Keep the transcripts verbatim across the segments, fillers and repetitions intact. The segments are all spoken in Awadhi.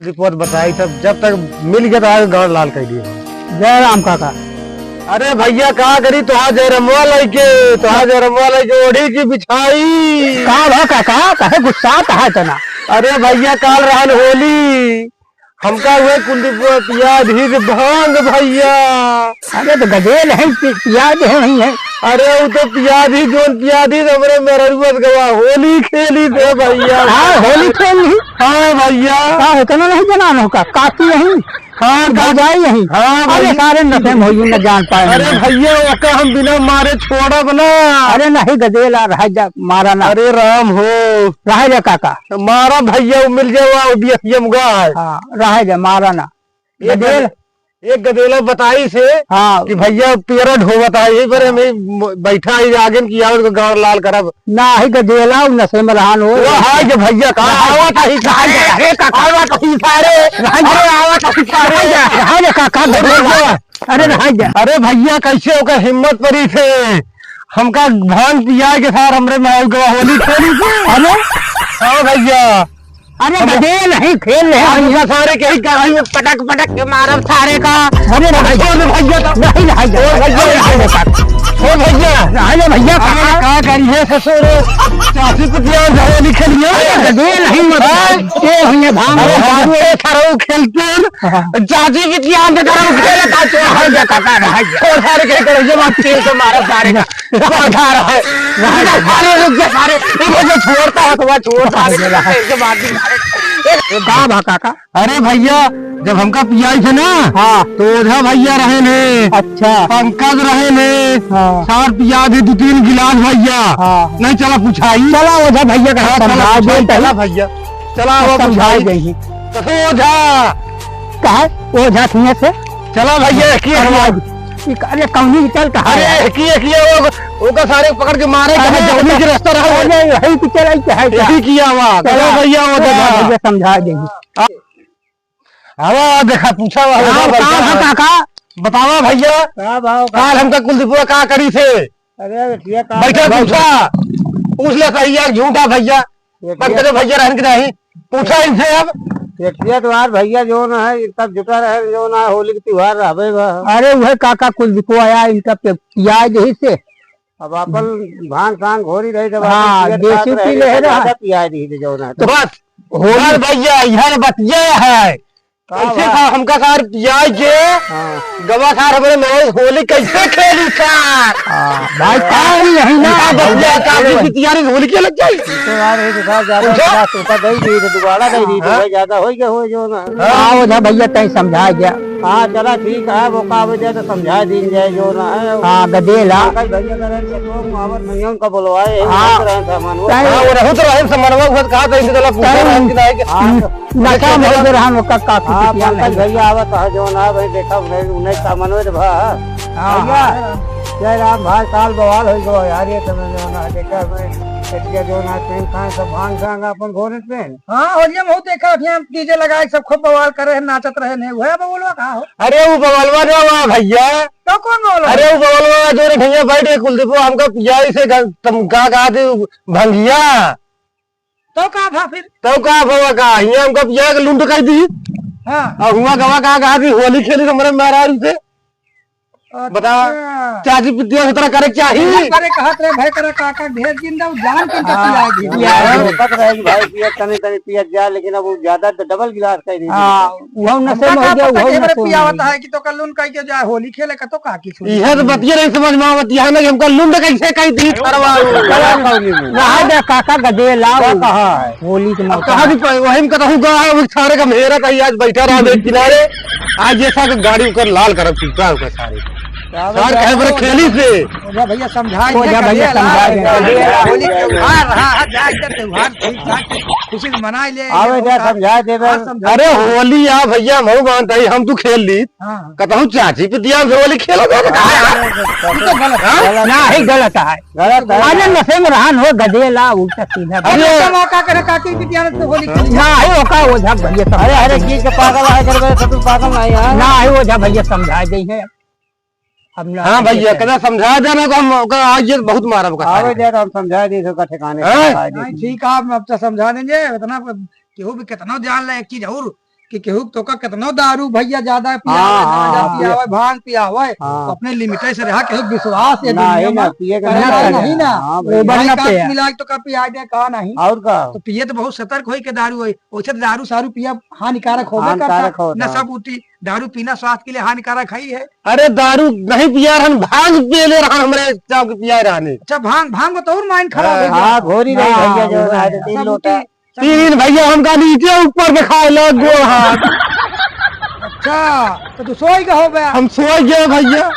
रिपोर्ट बताई, तब जब तक मिल गया तो आगे गाँव लाल कर दिए। जय राम काका। अरे भैया, का करी, तोहार जयरमवा लइके, तोहार जयरमवा लइके ओढ़ी की बिछाई। का भा काका, काहे गुस्सात है तना? अरे भैया, काल रहन होली, हमका उहे कुलदीपवा पिया दीस भांग भैया। अरे तो गदेल है, पि-, पिया दे वही है। अरे उ तो पिया दीस, जौन पिया दीस, हमरे मेहररुआ से गवा होली खेली थे भैया। हाँ, होली खेली। हाँ भैया। का इतना नहीं जनान हो का? काकी यही? हाँ, का- भौजाई यही? हाँ अरे भैया। सारे नशे में होई, न जान पाए अरे ना। भैया, ओका हम बिना मारे छोड़ब ना। अरे नहीं गदेला, रह जा, मारा ना। अरे राम हो। रह जा काका। मारा भैया, उ मिल जाए, वो बियसिया मुगा है। हाँ, रह जा, मारा ना। एक गदेल। गदे-, एक गदेला बताई से हाँ। कि भैया पियरा ढोवत है, यही पर हम म-, बैठा है, आगे की आवत को गाँव लाल करब। ना है गदेला, उ नशे में रहन हो। वो है कि भैया, कहाँ ना, आवत है, कहाँ है? अरे काका, आवत है सारे, रह जा। अरे आवत है सारे। रह जा, रह जा काका, अरे गदेला। भैया। अरे रह जा। अरे भैया, कैसे ओकर हिम्मत परी थे? हमका भांग पिया के सार हमरे में आउ गवा होली खेली थे। अरे? हाँ भैया। अरे अब बजे नहीं खेल रहे हम हैं। इनका सारे के ही कराई में पटक पटक के मारब सारे का। अरे नहीं। छोड़ दे भैया तो। नहीं, नहीं, छोड़ भैया, नहीं, नहीं, नहीं। छोड़ भैया। नहीं, नहीं, भैया, अरे कहाँ? का करी है ससुर? चाची को दिया जाए लिखे लिए। अरे बजे नहीं मत। हाँ? ये हुई है भांग। अरे दारू है, खराब खेलते हैं। हाँ। चाची की दिया हम तो खराब खेले था, छोड़ भैया, काका, नहीं। छोड़ सारे के करो, ये बात तेल से मारा सारे का। छोड़ खा रहा है। रह जा। अरे रुक जा सारे, इधर से छोड़ता है तो वह छोड़ता है, रह जा। इधर से मार दी सारे। ए, का भा काका? अरे भैया, जब हमका पियाई थे ना, हाँ। तो ओझा भैया रहे ने। अच्छा। पंकज रहे ने। हाँ। सार पिया दे दो तीन गिलास भैया। हाँ। नहीं चला पूछाई। चला ओझा भैया का हाँ, चला समझा पूछाई, दे चला तही। भैया। चला वो समझाई पूछाई। गई। तो फिर ओझा। कहा? ओझा थिए से? चला भैया, एक ही अरे, हमार। ई का-, अरे, कौनी चल कहा अरे, है? एक ही, एक ही है, वो, ओका सारे पकड़ के मारे, अरे, कहाँ जौनी के रास्ता रहा है। अरे, यही की चल, यही की है क्या? यही किया हुआ। चलो चला। भैया, वो चला देखा। भैया, समझा देंगे। हवा देखा, पूछा हुआ, हाँ, वो का बतावा है भैया। काका? बतावा भैया। का भाव का? काल हमका कुलदीपुआ का करी थे? अरे, ये का बैठा भाव? पूछा। पूछ ले सही है, झूठा भैया। ये बंद करे भैया, रहन के नहीं। पूछा इनसे अब। देखिए तो यार भैया जो ना है, इनका जुटा रहे जो ना है, होली के त्योहार रहबे बा। अरे वह काका कुलदीपो आया, इनका पे-, पियाज यही से। अब अपन भांग सांग घोरी रही, जब हाँ, अपन पियत देसी खात पी रहे, ले तो रहा। ज्यादा पियाज यही से जो ना है। तो बस, होली बस भैया, इधर बतिया है। का कैसे बा? था हमका सार पियाज के? हाँ। गवा सार हमरे नौ होली कैसे खेली सार? हाँ, भाई, का ही यही ना। का बतिया, का भी बिटिया रे होली के लग जाई? तो यार, ये तो सार ज्यादा पूछो। बता, तो का दई दी, तो दोबारा दई दी, तो हाँ। भाई ज्यादा होई गया, होई जो ना। हाँ। हाँ, ओझा भैया, तैं समझा गया। हाँ, चला ठीक है, वो का वजह तो समझा दी जाए जो ना है। हाँ, गदेला। कल भैया करे तो वो मुहावर भैया उनका बुलवाए, हाँ। रहे थे मन वो। तैं हाँ, वो रहू तो रहे, समनवा हुआ, कहा था, इनसे चला पूछा तैं रहे कि नहीं कि हाँ, तो नशा में हो गए रहन, ओकर काकी हाँ, पिटिया पंकज नहीं। भैया आवत है, जौन है भाई, देखा, उन्हें, उन्हें सामनवे तो भा। हाँ, भैया, हाँ। जय राम भाई, काल बवाल हो गयो यार, ये समय जौन है, देखा, मैं, एतिया जौन है, पेन खाए, सब भांग सांग अपन घोरत पेन। हाँ, होलिया में हो देखा, अठिया डीजे लगाए, सब खूब बवाल करे हैं, नाचत रहे ने, वह बबुलवा कहाँ हो? अरे, वो बबलवा ना हुआ भैया। तो कौन बबलवा? अरे, वो बबलवा जो रे भैया बैठ के कुलदीपो हमका पियाई से ग-, तुम का कहा थे, भंगिया। तो का भा फिर? तो का भवा का? हियां हमका पिया के लुंड कर दी। हाँ। और हुआ गवा का कहा कि होली खेली तो हमरे मेहरारू से। अच्छा। बतावा, चाची पितिया की तरह करे के चाही। अरे कहत रहे भाई करे काका ढेर जिंदा, उ जान के हाँ। पिया दी। पिया दी। हाँ, पक रहे कि भाई पिया तनी तनी पिया जा, लेकिन अब वो ज्यादा तो डबल गिलास कर दी। हाँ, वो नशे हमका में हो का गया, पता वो कि हमरे नशे में पिया हो होता गया। है कि तो कल उन कह के जाए होली खेले का तो का की छुट्टी। इहे तो बतिया नहीं समझ में आवत, यहाँ ना कि हमका लुंड कैसे कह दी, सरवा। रहा दे काका, गदे लाओ। का कहा है? होली के अब मौका कहाँ है। भी पाए, वही में कहता हूँ, गाँव में सारे का मेहरा कहीं आज बैठा रहा एक किनारे, आज ये सारे गाड़ी ऊपर लाल करब, चुपका होकर सारे। क्या सार बोल कहे रहे बड़े हो? खेली से। ओझा भैया समझा ओझा दे, भैया गदे समझा लाओ, दे। गदे लाओ, होली त्योहार रहा है, जाए के त्योहार ठीक ठाक से खुशी से मनाई ले, आवे ये जा बहुत समझा देबे। हाँ, समझा अरे दे। होली आ भैया, हम मानता ही, हम तू खेल ली। हाँ, हाँ। कहता हूँ, चाची पितिया से होली खेला जाता है। हाँ, ये तो गलत है। हाँ? गलत ना, है। ही गलत है। गलत है। अरे, नशे में रहन हो, गदेला, उल्टा सीधा। अरे, अरे, तो मौका करे, काकी पितिया से होली खेली। ना, ही ओका ओझा भैया समझा अरे, अरे, देंगे। की के पागल है, कर बे, तो तू पागल नहीं है। ना, ही ओझा भैया समझा देंगे। अब ना हाँ भैया, कैसे? कदा समझा देना तो हम ओका आज ये बहुत मारा बका आवे सारे। दे तो हम समझा दी, तो का ठिकाने हाँ? समझा दी। नहीं, ठीक है, हम अब तो समझा देंगे। इतना केहू भी कितना जान ले, एक चीज और कि केहू तोका केतनो दारू भइया ज्यादा पियावे, हाँ, गांजा हाँ, पियावे, भांग पियावे, हाँ। तो अपने limit से रहा, केहू विश्वास ये नहीं, दुनिया ना, में पिए के करेगा नहीं, नहीं ना। हाँ, भइया। भाई ना काट पिए। मिला के तोका पिया दे, का नहीं। और का? तो पिए तो बहुत सतर्क होई के दारू होई। वैसे तो दारू सारू पिया हानिकारक होबे करता। हानिकारक होता। नशा बूटी, दारू पीना स्वास्थ्य के लिए हानिकारक है ही है। अरे दारू नहीं पिया रहन, भांग पिए ले रहन, हमरे चाव के पिया रहने। अच्छा, भांग, भांग में तो और mind खराब हो गया। हाँ, घोरी रही हाँ, भइया जो वो है, है। तीन नशा लोटा। बूटी, तीन भइया हमका नीचे ऊपर दिखाए लग गो हाथ। अच्छा, तो तू सोई गए हो बे? हम सोई गए भइया।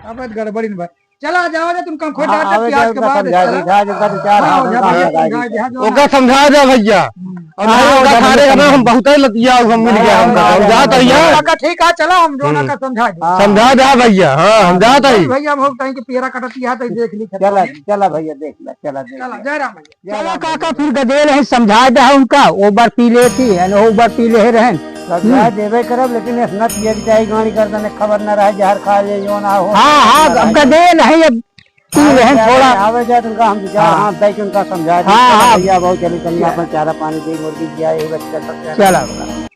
अब गड़बड़ी न भाई। चला जाओ जा, तुम कम खोज हाँ, जाओ, आवे प्याज जाए के उनका बाद समझा चला। दी, जा, जिनका विचार हाँ, हाँ, हो जा उनका भइया, समझा दी। समझा दे, हाँ, जो ओका समझा दे भइया। हम्म। और हाँ, भाई, ओका ओका खाने का ना, समझा हम दे। बहुत ही लतिया, हम मिल गया हाँ, हमका। हाँ, हम जात हाँ, हइया। हाँ, ठीक है, चला, हम जो ना हम्म। का समझा दे। हाँ। समझा दे भइया, हाँ, हम जात हई। भइया, हम कहीं के पेरा कटतिया, तो देख ली। चला, चला भइया, देख ले, चला, देख चला, ले। जय राम भइया। चला काका, फिर गदेल है, समझा दे उनका, वो बार पी लेती है, वो बार पी ले रहन। समझा हम्म। देबे करब, लेकिन इतना पिए के चाही, गाड़ी कर देने, खबर न रहे, जहर खा ले, जो ना हो। हाँ, हाँ, अब गदेल है, अब पी लेहन थोड़ा। आवे जाए तो उनका हम विचार, हाँ। हाँ, दे के उनका समझा दे। हाँ, हाँ। भइया, बहुत जल्दी चलना, अपना चारा पानी दे, मुर्गी दिया, ये बच्चा सब। चला। चला भाई।